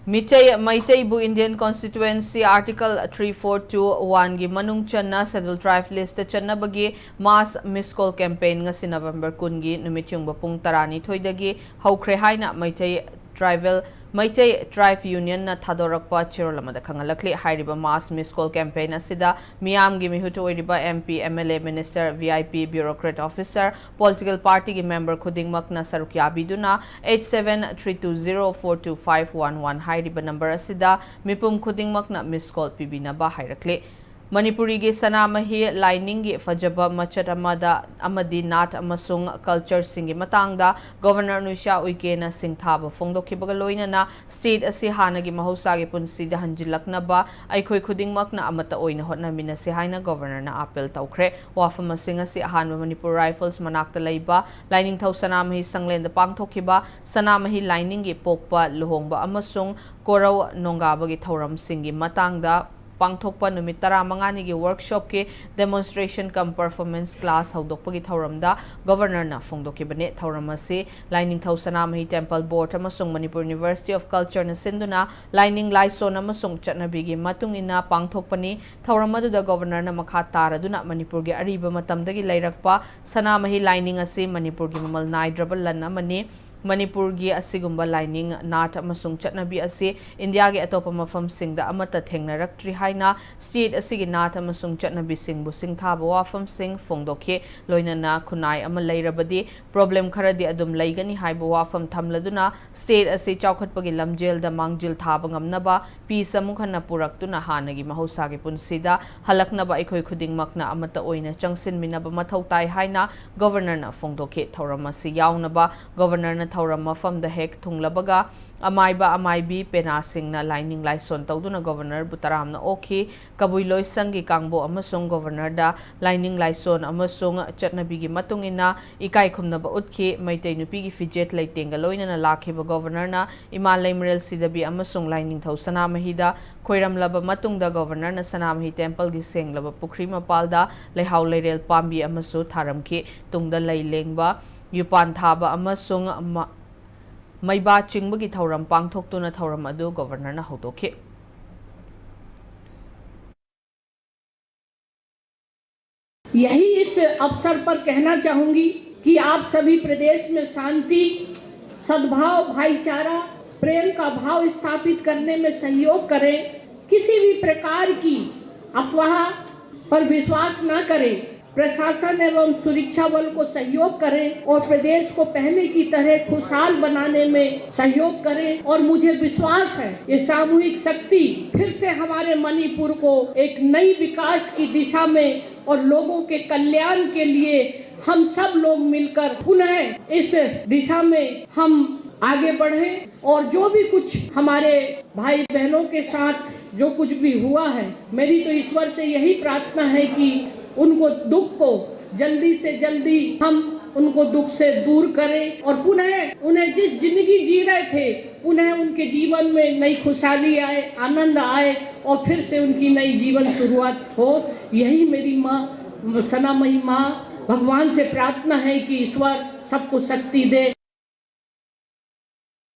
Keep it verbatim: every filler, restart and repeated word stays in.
Meitei ꯃꯩꯇꯩꯕꯨ Indian Constituency Article three four two one ꯒꯤ ꯃꯅꯨꯡ ꯆꯟꯅ Scheduled Tribe list ꯆꯟꯅꯕꯒꯤ mass miss call campaign ꯉꯁꯤ November ꯀꯨꯟꯒꯤ ꯅꯨꯃꯤꯠ ꯌꯨꯡꯕ ꯄꯨꯡ ꯇꯔꯥꯅꯤꯊꯣꯏꯗꯒꯤ ꯍꯧꯈ꯭ꯔꯦ ꯍꯥꯏꯅ Meitei Tribal Meitei Tribe Union ꯅ ꯊꯥꯗꯣꯔꯛꯄ ꯆꯦꯔꯣꯜ ꯑꯃꯗ ꯈꯪꯍꯜꯂꯛꯂꯤ꯫ ꯍꯥꯏꯔꯤꯕ mass miss call campaign ꯑꯁꯤꯗ ꯃꯤꯌꯥꯝꯒꯤ ꯃꯤꯍꯨꯠ ꯑꯣꯏꯔꯤꯕ M P, M L A, minister, V I P, bureaucrat officer, political party ꯒꯤ member ꯈꯨꯗꯤꯡꯃꯛꯅ ꯁꯔꯨꯛ ꯌꯥꯕꯤꯗꯨꯅ eight seven three two zero four two five one one ꯍꯥꯏꯔꯤꯕ number ꯑꯁꯤꯗ ꯃꯤꯄꯨꯝ ꯈꯨꯗꯤꯡꯃꯛꯅ miss call ꯄꯤꯕꯤꯅꯕ ꯍꯥꯏꯔꯛꯂꯤ꯫ ꯃꯅꯤꯄꯨꯔꯤꯒꯤ ꯁꯅꯥꯃꯍꯤ ꯂꯥꯏꯅꯤꯡꯒꯤ ꯐꯖꯕ ꯃꯆꯠ ꯑꯃꯗ ꯑꯃꯗꯤ ꯅꯥꯠ ꯑꯃꯁꯨꯡ culture ꯁꯤꯡꯒꯤ ꯃꯇꯥꯡꯗ Governor ꯅꯨꯡꯁꯥ ꯎꯏꯀꯦꯅ ꯁꯤꯡꯊꯥꯕ ꯐꯣꯡꯗꯣꯛꯈꯤꯕꯒ ꯂꯣꯏꯅꯅ state ꯑꯁꯤ ꯍꯥꯟꯅꯒꯤ ꯃꯍꯧꯁꯥꯒꯤ ꯄꯨꯟꯁꯤꯗ ꯍꯟꯖꯤꯜꯂꯛꯅꯕ ꯑꯩꯈꯣꯏ ꯈꯨꯗꯤꯡꯃꯛꯅ ꯑꯃꯠꯇ ꯑꯣꯏꯅ ꯍꯣꯠꯅꯃꯤꯟꯅꯁꯤ ꯍꯥꯏꯅ Governor ꯅ appeal ꯇꯧꯈ꯭ꯔꯦ꯫ ꯋꯥꯐꯝꯁꯤꯡ ꯑꯁꯤ ꯑꯍꯥꯟꯕ ꯃꯅꯤꯄꯨꯔ Rifles ꯃꯅꯥꯛꯇ ꯂꯩꯕ ꯂꯥꯏꯅꯤꯡꯊꯧ ꯁꯅꯥꯃꯍꯤ ꯁꯪꯂꯦꯟꯗ ꯄꯥꯡꯊꯣꯛꯈꯤꯕ ꯁꯅꯥꯃꯍꯤ ꯂꯥꯏꯅꯤꯡꯒꯤ ꯄꯣꯛꯄ, ꯂꯨꯍꯣꯡꯕ ꯑꯃꯁꯨꯡ ꯀꯣꯔꯧ ꯅꯣꯡꯒꯥꯕꯒꯤ ꯊꯧꯔꯝꯁꯤꯡꯒꯤ ꯃꯇꯥꯡꯗ ꯄꯥꯡꯊꯣꯛꯄ ꯅꯨꯃꯤꯠ ꯇꯔꯥꯃꯉꯥꯅꯤꯒꯤ workshop ꯀꯤ demonstration cum performance class ꯍꯧꯗꯣꯛꯄꯒꯤ ꯊꯧꯔꯝꯗ Governor ꯅ ꯐꯣꯡꯗꯣꯛꯈꯤꯕꯅꯤ꯫ ꯊꯧꯔꯝ ꯑꯁꯤ ꯂꯥꯏꯅꯤꯡꯊꯧ ꯁꯅꯥꯃꯍꯤ Temple Board ꯑꯃꯁꯨꯡ Manipur University of Culture ꯅ ꯁꯤꯟꯗꯨꯅ ꯂꯥꯏꯅꯤꯡ ꯂꯥꯏꯁꯣꯟ ꯑꯃꯁꯨꯡ ꯆꯠꯅꯕꯤꯒꯤ ꯃꯇꯨꯡ ꯏꯟꯅ ꯄꯥꯡꯊꯣꯛꯄꯅꯤ꯫ ꯊꯧꯔꯝ ꯑꯗꯨꯗ Governor ꯅ ꯃꯈꯥ ꯇꯥꯔꯗꯨꯅ ꯃꯅꯤꯄꯨꯔꯒꯤ ꯑꯔꯤꯕ ꯃꯇꯝꯗꯒꯤ ꯂꯩꯔꯛꯄ ꯁꯅꯥꯃꯍꯤ ꯂꯥꯏꯅꯤꯡ ꯑꯁꯤ ꯃꯅꯤꯄꯨꯔꯒꯤ ꯃꯃꯜ ꯅꯥꯏꯗ꯭ꯔꯕ ꯂꯟ ꯑꯃꯅꯤ꯫ ꯃꯅꯤꯄꯨꯔꯒꯤ ꯑꯁꯤꯒꯨꯝꯕ ꯂꯥꯏꯅꯤꯡ, ꯅꯥꯠ ꯑꯃꯁꯨꯡ ꯆꯠꯅꯕꯤ ꯑꯁꯤ ꯏꯟꯗꯤꯌꯥꯒꯤ ꯑꯇꯣꯞꯄ ꯃꯐꯝꯁꯤꯡꯗ ꯑꯃꯠꯇ ꯊꯦꯡꯅꯔꯛꯇ꯭ꯔꯤ ꯍꯥꯏꯅ state ꯑꯁꯤꯒꯤ ꯅꯥꯠ ꯑꯃꯁꯨꯡ ꯆꯠꯅꯕꯤꯁꯤꯡꯕꯨ ꯁꯤꯡꯊꯥꯕ ꯋꯥꯐꯝꯁꯤꯡ ꯐꯣꯡꯗꯣꯛꯈꯤ꯫ ꯂꯣꯏꯅꯅ ꯈꯨꯟꯅꯥꯏ ꯑꯃ ꯂꯩꯔꯕꯗꯤ problem ꯈꯔꯗꯤ ꯑꯗꯨꯝ ꯂꯩꯒꯅꯤ ꯍꯥꯏꯕ ꯋꯥꯐꯝ ꯊꯝꯂꯗꯨꯅ state ꯑꯁꯤ ꯆꯥꯎꯈꯠꯄꯒꯤ ꯂꯝꯖꯦꯜꯗ ꯃꯥꯡꯖꯤꯜ ꯊꯥꯕ ꯉꯝꯅꯕ peace ꯑꯃꯨꯛ ꯍꯟꯅ ꯄꯨꯔꯛꯇꯨꯅ ꯍꯥꯟꯅꯒꯤ ꯃꯍꯧꯁꯥꯒꯤ ꯄꯨꯟꯁꯤꯗ ꯍꯜꯂꯛꯅꯕ ꯑꯩꯈꯣꯏ ꯈꯨꯗꯤꯡꯃꯛꯅ ꯑꯃꯠꯇ ꯑꯣꯏꯅ ꯆꯪꯁꯤꯟꯃꯤꯟꯅꯕ ꯃꯊꯧ ꯇꯥꯏ ꯍꯥꯏꯅ Governor ꯅ ꯐꯣꯡꯗꯣꯛꯈꯤ꯫ ꯊꯧꯔꯝ ꯑꯁꯤ ꯌꯥꯎꯅꯕ Governor ꯅ ꯊꯧꯔꯝ ꯃꯐꯝꯗ ꯍꯦꯛ ꯊꯨꯡꯂꯕꯒ ꯑꯃꯥꯏꯕ ꯑꯃꯥꯏꯕꯤ ꯄꯦꯅꯥꯁꯤꯡꯅ ꯂꯥꯏꯅꯤꯡ ꯂꯥꯏꯁꯣꯟ ꯇꯧꯗꯨꯅ Governor ꯕꯨ ꯇꯔꯥꯝꯅ ꯑꯣꯛꯈꯤ꯫ ꯀꯕꯨꯏ ꯂꯣꯏꯁꯪꯒꯤ ꯀꯥꯡꯕꯨ ꯑꯃꯁꯨꯡ Governor ꯗ ꯂꯥꯏꯅꯤꯡ ꯂꯥꯏꯁꯣꯟ ꯑꯃꯁꯨꯡ ꯆꯠꯅꯕꯤꯒꯤ ꯃꯇꯨꯡ ꯏꯟꯅ ꯏꯀꯥꯏ ꯈꯨꯝꯅꯕ ꯎꯠꯈꯤ꯫ ꯃꯩꯇꯩ ꯅꯨꯄꯤꯒꯤ ꯐꯤꯖꯦꯠ ꯂꯩꯇꯦꯡꯒ ꯂꯣꯏꯅꯅ ꯂꯥꯛꯈꯤꯕ Governor ꯅ ꯏꯃꯥ ꯂꯩꯃꯔꯦꯜ ꯁꯤꯗꯕꯤ ꯑꯃꯁꯨꯡ ꯂꯥꯏꯅꯤꯡꯊꯧ ꯁꯅꯥꯃꯍꯤꯗ ꯈꯣꯏꯔꯝꯂꯕ ꯃꯇꯨꯡꯗ Governor ꯅ ꯁꯅꯥꯃꯍꯤ Temple ꯒꯤ ꯁꯦꯡꯂꯕ ꯄꯨꯈ꯭ꯔꯤ ꯃꯄꯥꯜꯗ ꯂꯩꯍꯥꯎ ꯂꯩꯔꯦꯜ ꯄꯥꯝꯕꯤ ꯑꯃꯁꯨ ꯊꯥꯔꯝꯈꯤ꯫ ꯇꯨꯡꯗ ꯂꯩ ꯂꯦꯡꯕ, ꯌꯨꯄꯥꯟ ꯊꯥꯕ ꯑꯃꯁꯨꯡ ꯃ-, ꯃꯩꯕꯥ ꯆꯤꯡꯕꯒꯤ ꯊꯧꯔꯝ ꯄꯥꯡꯊꯣꯛꯇꯨꯅ ꯊꯧꯔꯝ ꯑꯗꯨ ꯒꯣꯚꯔꯅꯔꯅ ꯍꯧꯗꯣꯛꯈꯤ꯫ यही इस अवसर पर कहना चाहूंगी कि आप सभी प्रदेश में शांति, सद्भाव, भाईचारा, प्रेम का भाव स्थापित करने में सहयोग करें। किसी भी प्रकार की अफवाह पर विश्वास न करें। प्रशासन एवं सुरक्षा बल को सहयोग करें और प्रदेश को पहले की तरह खुशहाल बनाने में सहयोग करें। और मुझे विश्वास है, ये सामूहिक शक्ति फिर से हमारे मणिपुर को एक नई विकास की दिशा में और लोगों के कल्याण के लिए हम सब लोग मिलकर पुनः इस दिशा में हम आगे बढ़ें और जो भी कुछ हमारे भाई बहनों के साथ जो कुछ भी हुआ है, मेरी तो ईश्वर से यही प्रार्थना है कि उनको दुख को जल्दी से जल्दी हम उनको दुख से दूर करें और पुनः उन्हें जिस जिंदगी जी रहे थे, पुनः उनके जीवन में नई खुशहाली आए, आनंद आए और फिर से उनकी नई जीवन शुरुआत हो। यही मेरी माँ, सनामयी माँ, भगवान से प्रार्थना है कि ईश्वर सबको शक्ति दे।